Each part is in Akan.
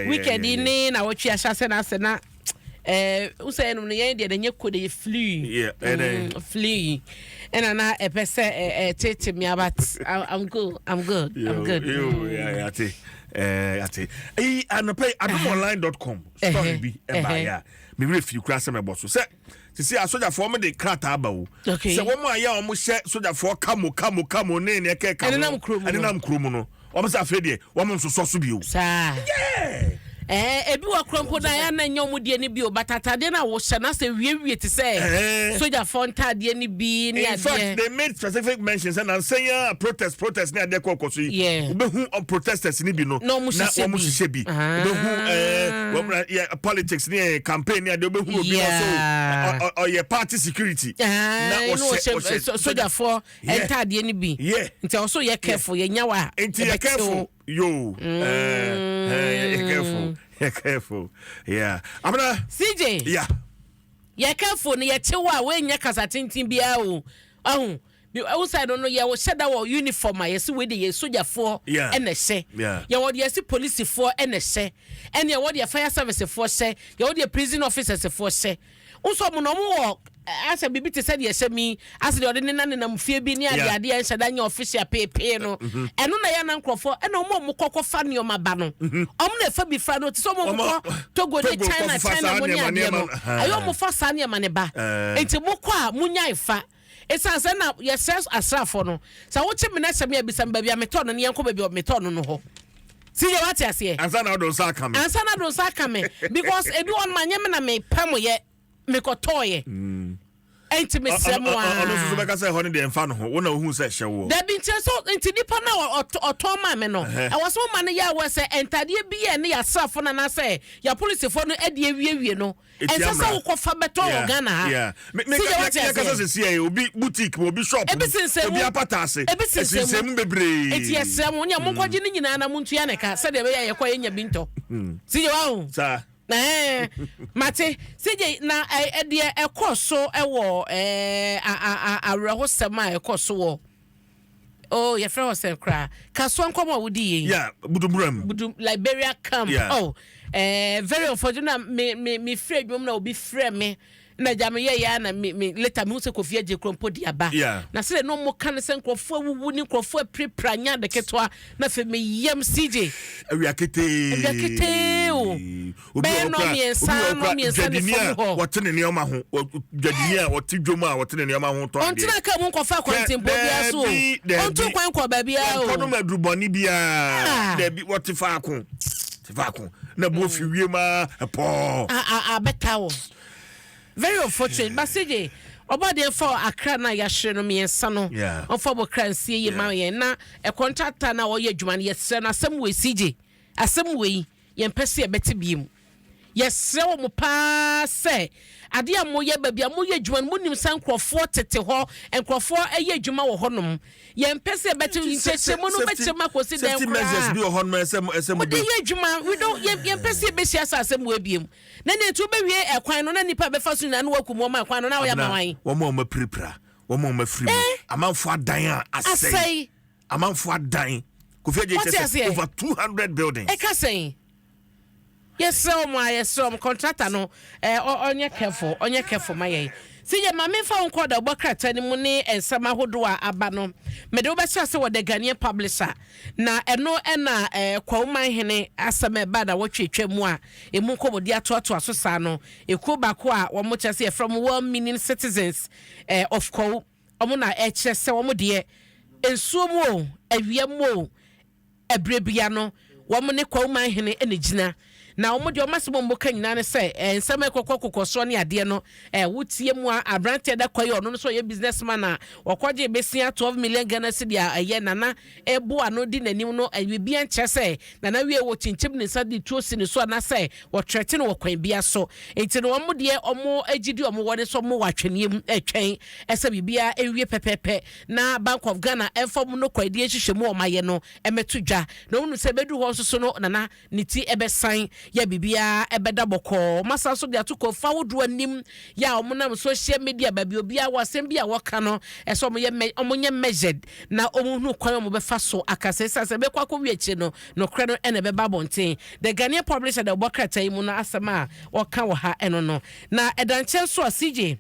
Weekend yi ne na wɔtwe ahyɛ ase na asɛ na ɛɛ wosɛ ɛnom no yɛn deɛ na nyɛ ko de yɛ flu flu ɛna na ɛpɛ sɛ ɛɛ tete mi but I'm good, I'm good, I'm good. Yo, yeah, ate ate eyi anɔpɛ yi adomonline.com story bi ɛbaayɛ a mewura firi kura sɛ mɛbɔ so sɛ sisi asogyafoɔ mo de krataa ba o sɛ wɔn a yɛ a wɔn hyɛ sogyafoɔ camo camo camo ne nea ɛkɛ ka ho ɛnenam kurom no. Ɛnenam kurom no, wɔn sɛ afei deɛ wɔn nsosɔ so bio. Saa. Ɛɛ, ebi wɔ koro mpo na yɛn na nyɛ wɔn deɛ no bi o, but ataadeɛ no a wɔhyɛ no asɛ wiewie te sɛ sogyafoɔ ntaadeɛ no bi ne In fact, adeɛ. they made specific mention sɛ nansa yi a protest protest ne adeɛ kɔ kɔ so yi, wobɛhu protesters ne bi no Na wɔn hyehyɛ wɔn bi. Hyehyɛ bi. Wobɛhu wɔn na yɛ politics ne campaign ne adeɛ, wobɛhu obi na so ɔyɛ party security Ah, na na ɔhyɛ wɔhyɛ ɔhyɛ sogyafoɔ ntaadeɛ no bi. Nti ɔso yɛ careful, yɛnya wa Nti yɛ ɛbɛkyew. Careful yo, yɛ careful, yɛ careful, yeah, Abena. CJ. Yɛ careful no, yɛkyew a wɔnyɛ kasa tenten biara o. Ɔho ɛwo side no yɛwɔ hyɛ da wɔ uniform a yɛsi wei de yɛ sogyafoɔ ɛna ɛhyɛ. Yɛwɔ deɛ yɛsi polisifoɔ ɛna ɛhyɛ, ɛna yɛwɔ deɛ fire service foɔ hyɛ, yɛwɔ deɛ prison officers foɔ hyɛ. Nso ɔmo na ɔmo wɔ asɛ biribi te sɛ deɛ ɛhyɛ mi asɛ deɛ ɔde nena nenam fie bi ne adeɛ adeɛ nhyɛ da nyɛ official peepee no. Ɛno na yɛ na nkurɔfoɔ ɛna ɔmo a ɔmo kɔ kɔfa nneɛma ba no, ɔmo na ɛfa bi fra no te sɛ ɔmo a ɔmo Ɔmo- kɔ Togo ne Togo China kɔfa China saa mo ne nneɛma- adeɛ no nneɛma no. ɛyɛ ɔmo fa saa nneɛma ne ba. Nti mo kɔ a mo nya fa ɛsiane sɛ na yɛsrɛ asraafoɔ no sɛ wokye me na sɛ me abisa me baabi a metɔ no ne yɛnkɔ baabi a metɔ no no hɔ si yɛ, wate aseɛ? Ansa na ɔdo nsa aka me. Ansa na do nsa aka me, because ebi wɔ no ma nyɛ me na mepɛ mo yɛ mekɔtɔɔyɛ, ɛnti mesrɛ mo. Ɔno nso so A bɛka sɛ ɛhɔ no deɛ mfa no ho, wo na wohu sɛ ɛhyɛ woɔ. Dabi, nkyɛn so nti nipa na ɔtɔn maa me no, ɛwɔ sɛ ɔma no yɛ awɔ sɛ ntadeɛ bi yɛ ne yɛ asraafoɔ no anaasɛ yɛ apolisifoɔ no ɛde awiewie no, Etia ɛnsɛ sɛ mmara. wokɔfa bɛtɔ wɔ Ghana ha. Me Si deɛ wate yɛkasa aseɛ? sɛ sie obi boutique, obi shop, Ebi sensɛn obi mu. apata ase. Ebi sensɛn mu. Ɛsensɛn mu bebree. Eti yɛsrɛ mo nea monkɔgye ne nyinaa na montua ne ka sɛdeɛ ɛbɛyɛ a yɛkɔ yɛnya bi ntɔ si deɛ wahu. Saa. Ɛɛ, mate sigye na ɛdeɛ ɛkɔ so ɛwɔ ɛɛ a a a awerɛhosɛm a ɛkɔ so wɔ oh, yɛfrɛ hɔ sɛ koraa Kasoa nkɔmɔ a wodi yɛn. Yeah, Buduburam. Budu Liberia camp. Oh, very unfortunate na me frɛ adwuma mu na obi frɛ me na gya me yɛ ya na me later me hu sɛ Kofi Agye kuro mpo di aba. Na sɛ na ɔmo ka ne sɛ nkurɔfoɔ awuwu ne nkurɔfoɔ apirapira nya ade ketewa na afei me yam CJ. Awia ketee. Awia ketee o. Obi Bɛyɛ wɔ nnɔ kora- mmiɛnsa, obi wɔ nnɔ kora 3 ne dwadini fam a hɔ. wɔte ne nneɛma ho dwadini a wɔte dwom a wɔte ne nneɛma ho tɔn adeɛ. Ɔntena kaa mu nkɔfa kwantempɔ biara so o. Daabi, daabi. Ɔnto kwan kɔ baabiara o. Wɔnkɔnom adurubɔne biara. Ah. Daabi, wɔte faako te faako na bo fi wiem a ɛpɔɔ. Abɛta wo. Very unfortunate, but CJ, ɔba fa akra na yɛahyere no mmiɛnsa no, ɔmfa bɔ kra nsie yie ma yɛn na ɛkɔntrata na ɔyɛ adwuma no, yɛsrɛ no asɛm wei, CJ, asɛm wei yɛmpɛ sɛ yɛbɛte bie mu. Yɛsrɛ wɔ mo paa sɛ adeɛ a moyɛ baabi a moyɛ adwuma no, monim sɛ nkurɔfoɔ tete hɔ, nkurɔfoɔ ɛyɛ adwuma wɔ hɔnom. Yɛmpɛ sɛ yɛbɛte nkyɛkyɛmu no bɛkyerɛ mu akɔsi dɛn Safety measures koraa bi wɔ hɔ nom ɛsɛ mo mode de yɛ adwuma. We don't yɛmpɛ sɛ yɛbɛhyia sɛ asɛm wɔ abiem na ne nti wobɛwie ɛkwan no na nipa bɛfa so nyinaa na wakum wɔn a kwan no na woyɛ ama wan. Wɔn a wɔn apirapira, wɔn a wɔn afiri mu, amanfo adan a asɛe. Asɛe. Amanfo adan, Kofi Agye, Wate kyɛ sɛ aseɛ? over 200 buildings. Ɛka sɛn? Yɛsrɛ wɔn a yɛsrɛ wɔn contractor no ɔnyɛ careful, ɔnyɛ careful ma yɛn. Si yɛ maame fa wo nkɔ da ɔbɔ krataa no mu ne nsɛm ahodoɔ a aba no, mede wobɛhyɛ ase wɔ The Ghanaian Publisher na ɛno ɛna Kwawuman hene asɛm a ɛba na wɔtwetwa mu a emu nkɔmmɔdi atoatoa so saa no, ekuo baako a wɔn kyerɛ sɛ yɛfrɛ mo well meaning citizens of Kwawu, wɔn na ɛkyerɛ sɛ wɔn deɛ nsuo mu o, awia mu o, ɛberɛ bia no wɔn ne Kwawuman hene ɛna gyina na wɔn deɛ wɔn asɛm a wɔn ka nyinaa ne sɛ nsɛm a ɛkɔkɔ kokɔ soɔ ne adeɛ no wotie mu a, aberanteɛ da kɔ yi, ɔno nso ɔyɛ business man a wɔkɔgye besia 12 million Ghana cedi a ɛyɛ Nana ɛbo ano di n'anim no, biribi nkyerɛ sɛ Nana wie wɔ kyinkyim ne nsa de tuo si ne so anaasɛ wɔtrɛte no wɔ kwan bia so. Nti no wɔn deɛ wɔn agyi di wɔn wɔ ne so wɔn wɔ atwɛneɛ mu ɛtwɛn ɛsɛ biribiara ɛnwie pɛpɛɛpɛ na Bank of Ghana ɛmfa mu no kɔ ɛdeɛ nhyehyɛ mu wɔn ayɛ no ɛmɛto dwa na wɔn sɛ ɛbɛduru hɔ nso so no, Nana ne ti ɛbɛsan. yɛ biribiara ɛbɛda bɔkɔɔ. Wɔn asan so de ato kɔnfo ahodoɔ anim yɛ a wɔn nam social media baabi obiara wɔ asɛm bi a wɔka no, ɛsɛ wɔn yɛ wɔn nyɛ measured na wɔn hunu kwan a wɔn bɛfa so akasa, ɛsiane sɛ ɛbɛkɔ akɔwie akyire no, nokorɛ no ɛna ɛbɛba abɔnten. The Ghanaian publisher de ɔbɔ krataa yi mu no, asɛm a wɔka wɔ ha ɛno no na ɛda nkyɛn so a CJ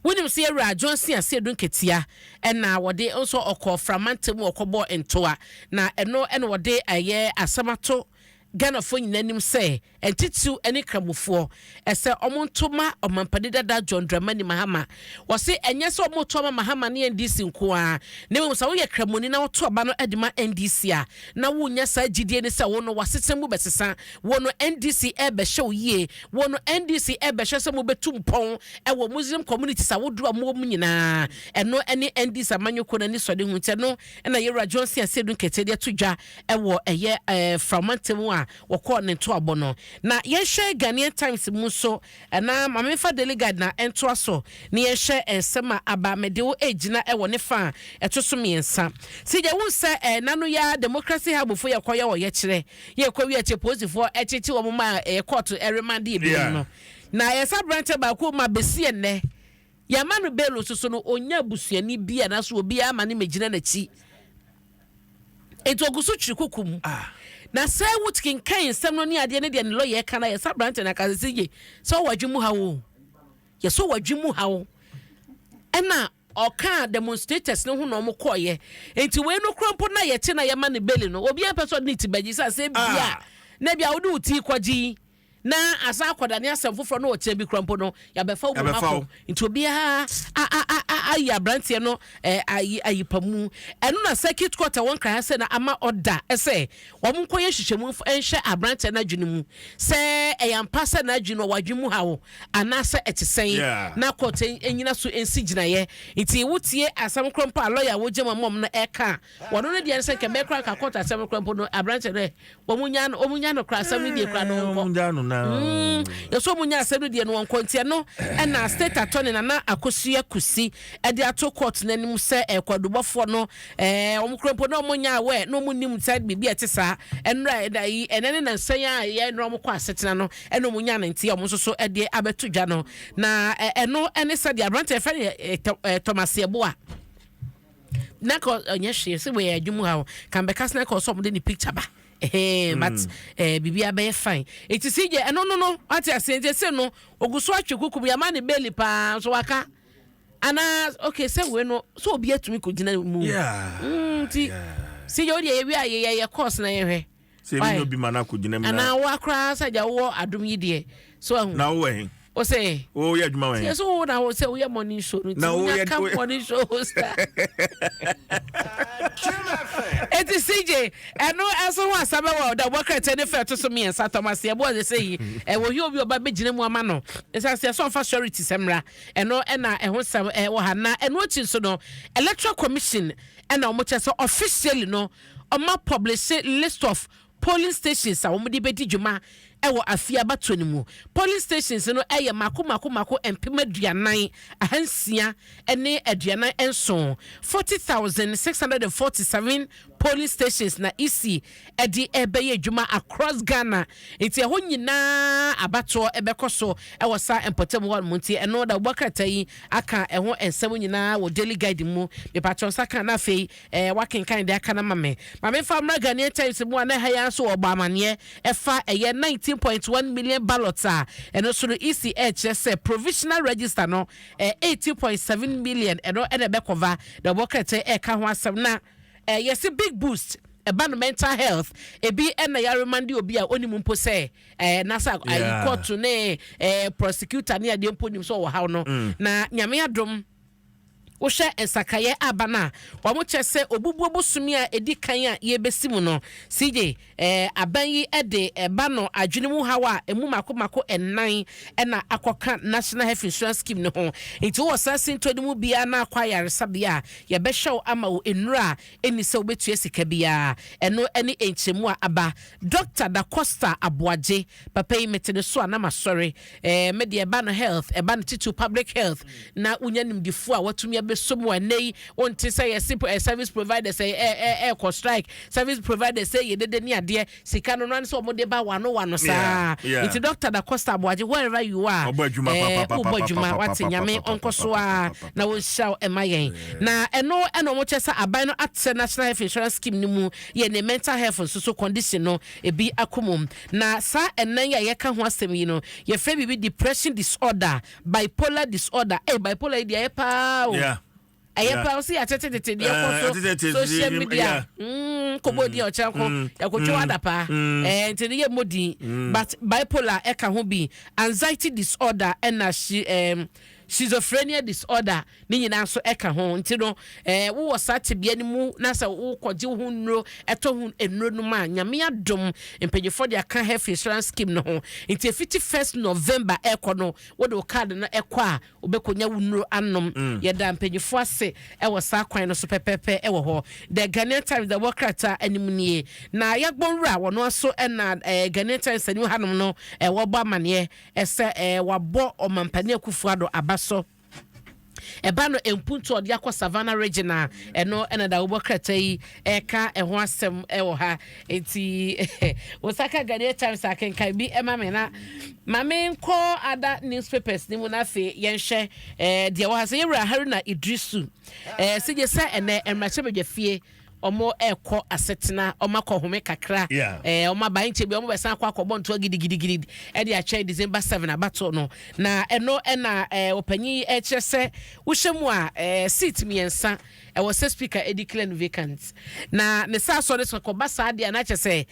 wonim sɛ yɛwura Johnson Asiedu Nketia ɛna wɔde nso ɔkɔ Framante mu, ɔkɔbɔ ntoa na ɛno ɛna wɔde ɛyɛ asɛm ato Ghanafoɔ nyinaa anim sɛ ntitiw ne Kramofoɔ ɛsɛ ɔmo ntoma ɔmampanin dada John Dramani Mahama. Wɔse ɛnyɛ sɛ ɔmo to ama Mahama ne NDC nko ara, na mmom sɛ woyɛ Kramoni na woto aba no de ma NDC a, na wonya saa gyidie ne sɛ wo no wasetena mu bɛsesa, wo no NDC ɛbɛhyɛ wo yie, wo no NDC ɛbɛhyɛ sɛ mobɛtu mpɔn ɛwɔ Muslim communities ahodoɔ a mowɔ mu nyinaa. Ɛno ne NDC amanyɔkuo no ani sɔde ho. Nti ɛno ɛna yɛwura Johnson Asiedu Nketia de ato dwa ɛwɔ ɛyɛ Framante mu a wɔkɔɔ ne ntoabɔ no. Na yɛhwɛ Ghanaian Times mu nso, ɛna maame Daily Guide na ɛntoa so na yɛhwɛ nsɛm a aba. Mede wo egyina ɛwɔ ne fa a ɛto so mmiɛnsa si gya wo sɛ nano ya Democracy Hub fo yɛkɔ yɛ wɔ yɛkyerɛ yɛkɔ wi akyɛ polisifoɔ ɛkyekye wɔn ma ɛyɛ court ɛremand ebinom no, na yɛsɛ aberante baako ma besi ɛnɛ yɛama no bail soso no, onya abusuani bi a naso obiara ama ne megyina n'akyi, nti ogu so twiri kuku mu. Na sɛ wokenkan nsɛm no ne adeɛ ne deɛ ne lɔyɛ ka no, yɛsɛ aberante no akasɛ sɛ ye sɛ ɔwɔ adwe mu ha o, yɛsɛ ɔwɔ adwe mu ha o, ɛna ɔka demonstrators no ho na ɔmo kɔɔyɛ. Nti wei no kura mpo na yɛkye na yɛma ne bail no, obiara pɛ sɛ ɔde ne ti bɛgye sɛ asɛ bia na bia wode wo ti kɔgye yi na asa akɔda ne asɛm foforɔ na ɔkyerɛ bi kura mpo no, yɛabɛfa wo mu akɔ. Nti obiara ayi aberanteɛ no ayi ayipamu. Ɛno na Circuit Court a wɔn kran sɛ na ama ɔda ɛsɛ wɔn nkɔyɛ hyehyɛmu nhyɛ aberanteɛ no adwene mu sɛ ɛyɛ ampa sɛ n'adwene no ɔwɔ adwene mu ha o anaasɛ ɛte sɛn, na court nyina so nsi gyinaeɛ. Nti wotie asɛm korɔ mpo a lɔya a wɔgye mu amom no ɛka wɔn no deɛ sɛ nkɛbɛɛ kora nka court asɛm korɔ mpo no, aberanteɛ no wɔn nya no, wɔn nya no kora, asɛm no deɛ kora no nkɔ yɛsɛ wɔn nya asɛm no deɛ no wɔn nkɔ. Nti ɛno ɛna State Attorney Nana Akosua Kusi ɛde ato court n'anim sɛ ɛkwadubɔfoɔ no wɔn kura mpo na wɔn nya awɛ na wɔn nim sɛ biribi a ɛte saa ɛnura ɛda yi ɛnɛ ne nansan a yɛ ɛnura wɔn kɔ asetena no ɛna wɔn nya ne. Nti wɔn nso so ɛde abɛto dwa no na ɛno ɛne sɛ deɛ aberanteɛ fɛn yɛ Thomas Yeboah na ka ɔnyɛ hwee sɛ wɔyɛ adwuma ha o kan bɛka sɛ na ka ɔsɛ ɔmo de ne picture ba ɛhɛn, but biribi abɛyɛ fine. Eti si gye ɛno no wate ase. Nti ese no ogu so atwe kuku mu, yama ne bail paa nso waka ana okay sɛ wei no so obi atumi kɔ gyina mu. Nti si gye o deɛ yɛwi a yɛ yɛ course na yɛhwɛ. Sɛ ebi nyɛ obi ma no akɔgyina mu. Anaa wo akora sɛ gya wowɔ adom yi deɛ so ahu. Na wowɔ he? O sɛ woyɛ adwuma wɔ he? Sɛ so wo na wo sɛ woyɛ morning show no, nti wonya ka morning show host a. Eti CJ, ɛno ɛso ho asɛm ɛwɔ da wɔkrɛtɛ ne fɛ to so mmiɛnsa. Thomas Yeboah de sɛ yi ɛwɔ hi obi ɔba bɛgyina mu ama no ɛsɛ sɛ ɔmfa surety sɛ mmra. Ɛno ɛna ɛho sɛm ɛwɔ ha. Na ɛno akyi nso no, Electoral Commission ɛna wɔn kyɛ sɛ officially no ɔma publish list of polling stations a wɔn de bɛdi dwuma ɛwɔ afie abatoɔ no mu. Polling stations no ɛyɛ mako mako mako 40,647, 40,647 polling stations na EC ɛde ɛbɛyɛ adwuma across Ghana. Nti ɛhɔ nyinaa abatoɔ ɛbɛkɔ so ɛwɔ saa mpɔtam hɔ nom. Nti ɛno da wɔbɔ krataa yi aka ɛho nsɛm nyinaa wɔ Daily Guide mu. Mepatwɔ nsa ka na afei wakenkan de aka no ma me. Maame fa mmra Ghanaian Times mu a na ɛha yi nso wɔbɔ amanneɛ ɛfa ɛyɛ 19.1 million ballots a ɛno nso no EC ɛrekyerɛ sɛ provisional register no 18.7 million ɛno ɛna ɛbɛcover. Na wɔbɔ krataa ɛreka ho asɛm na yɛsi big boost ɛba no mental health ebi ɛna yaremand obi a onim mpo sɛ nasa ayi court ne prosecutor ne adeɛ mpo nim sɛ ɔwɔ haw no. Na Nyame adom, wohwɛ nsakaeɛ aba no a, wɔn kyɛ sɛ obubuo bosomi a ɛdi kan a yɛbɛsi mu no, CJ, aban yi de ɛba no adwene mu haw a emu mako mako ɛnan ɛna akɔka National Health Insurance Scheme no ho. Nti wɔ saa sinto no mu biara na akɔ ayaresabea a, yɛbɛhyɛ wo ama wo nnura a ɛni sɛ wobɛtua sika biara. Ɛno ɛne nkyɛmu a aba. Dr Da Costa Aboagye, papa yi mete ne so a na masɔre. Me deɛ, ɛba no health, ɛba no titiri public health, na wonya nimdifoɔ a watumi. abɛso mu ɛnɛ yi. Wonte sɛ yɛsi service providers ɛ ɛ ɛkɔ strike, service providers sɛ yɛ dede ne adeɛ, sika no no sɛ wɔn de ba wano wano saa. Nti Dr. Da Costa Aboagye, wherever you are, Ɔbɔ adwuma wobɔ adwuma wate. Nyame ɔnkɔ so a na wɔnhyira wo ɛma yɛn. Na ɛno ɛna wɔn kyɛ sɛ aban no atɛ National Health Insurance Scheme no mu yɛ ne mental health nso so condition no ebi akɔ mu. Na saa ɛnan yi a yɛka ho asɛm yi no, yɛfrɛ biribi depression disorder, bipolar disorder. Bipolar yi deɛ, ɛyɛ paa o. Ɛyɛ paa o, si yɛatete tete deɛ kɔ so social media kɔbɔ din a ɔkyerɛ nko yɛkɔtwa wada paa nti ne yɛ mmɔ din, but bipolar ɛka ho bi, anxiety disorder, ɛna schizophrenia disorder ne nyinaa nso ɛka ho. Nti no wowɔ saa tebea no mu na sɛ wokɔgye wo ho nnuro, ɛtɔ ho nnuro no mu a, Nyame adom, mpanyinfoɔ de aka health insurance scheme no ho. Nti efiti 1st November ɛkɔ no, wode wo card no ɛkɔ a, wobɛkɔnya wo nnuro anom. Yɛda mpanyinfoɔ ase ɛwɔ saa kwan no so pɛpɛɛpɛ. Ɛwɔ hɔ, The Ghanaian Times da wɔ krataa anim nie. Na yɛagbɔ nwura wɔno aso ɛna Ghanaian Times anim hanom no, wɔbɔ amanneɛ ɛsɛ wabɔ Ɔmampanin Akufo Addo aba so. Ɛba no mpuntu a ɔde akɔ Savannah Region a, ɛno ɛna da wobɔ krataa yi ɛka ɛho asɛm ɛwɔ ha. Nti wosaka Ghanaian Times akenkan bi ɛma me na maame nkɔ ada newspapers ne mu. Na afei yɛnhwɛ deɛ wɔ ha sɛ yɛwura Haruna Idrisu sigye sɛ ɛnɛ mmarahyɛbadwa fie ɔmo ɛkɔ asetena, ɔmo akɔ home kakra. Ɔmo aba nkyɛn bi, ɔmo bɛsan akɔ akɔbɔ ntoa gidigidigidi ɛde atwɛn December 7 abato no. Na ɛno ɛna ɔpanyin yi ɛkyerɛ sɛ wohyɛ mu a, seat mmiɛnsa ɛwɔ sɛ Speaker ɛdeclare no vacant. Na ne saa sɔ ne so kɔba saa deɛ, anakyɛ sɛ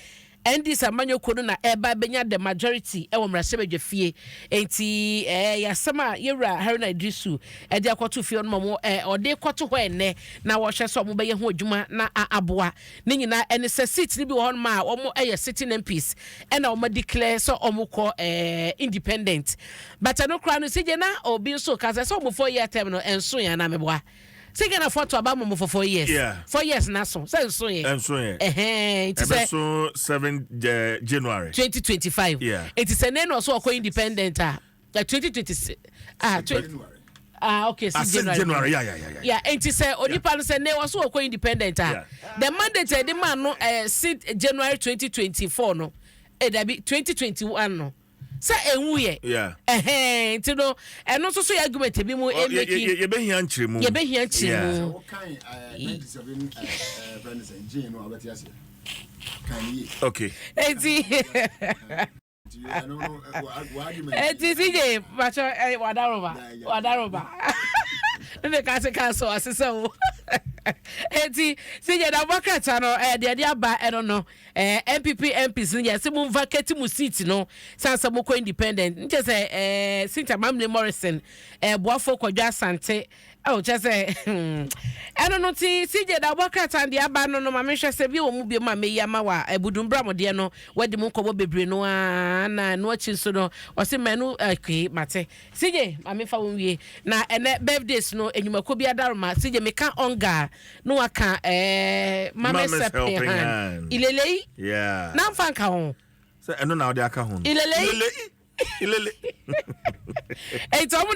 NDC amanyɔkuo no na ɛba bɛnya the majority ɛwɔ mmarahyɛbadwa fie. Nti yɛasɛm a yɛwura Haruna Idrisu ɛde akɔto fie no ma mo ɔde kɔto hɔ ɛnɛ na wɔhwɛ sɛ ɔmo bɛyɛ ho adwuma na aboa ne nyinaa. Ɛne sɛ seat no bi wɔ hɔnom a wɔn ɛyɛ sitting MPs ɛna wɔn declare sɛ wɔn kɔ independent, but ɛno koraa no sigye na obi nso kasa sɛ wɔn 4-year term no ɛnso yɛn anam ɛboa sɛ Ghanafoɔ to aba mo for 4 years. 4 years na so sɛ nso yɛ. Ɛnso yɛ. Ɛhɛn, nti sɛ ɛbɛso 7 January 2025. Nti sɛ ne na ɔso ɔkɔ independent a, 2026, ah, 20, ah, okay, ah, 6 6 January. January, yeah. Yeah, nti sɛ onipa no sɛ ne wɔso ɔkɔ independent a, the mandate a yɛde maa no 6 January 2024 no, dabi, 2021 no sɛ ɛnwu yɛ. Ɛhɛn, nti no ɛno nso so yɛ argument bi mu. Ɛmɛki Yɛbɛhia nkyerɛmu. Yɛbɛhia nkyerɛmu. Wokan 97 frɛ no sɛ gye no a, wobɛte aseɛ kan yie. Eti nti ɛno no wɔ argument. Eti CJ patro wadaroba wadaroba ne de ka se ka so asesɛ wo. Eti CJ na bɔ krataa no deɛ de aba ɛno no, NPP MPs no yɛ sɛ mo vacate mo seat no san sɛ mo kɔ independent. Nkyɛ sɛ Cynthia Mamle Morrison, Boafo Kwadwo Asante ɛwɔ kyɛ sɛ ɛno no. Ti CJ da bɔ krataa deɛ aba no no, ma mehwɛ sɛ bi wɔ mu bio ma meyi ama wa Budum Bramodeɛ no wadi mu nkɔmmɔ bebree no ara. Na ɛno akyi nso no ɔse mɛno ɛkee mate. CJ, ma mefa wo nwie. Na ɛnɛ birthdays no, enyumakuo bi adaroma. CJ, meka ɔnga na waka Mama's Mama's Helping Helping Hand. Hand. Ilelei. Na mfa nka ho. Sɛ ɛno na wode aka ho no. Ilelei. Ilele. Enti ɔmo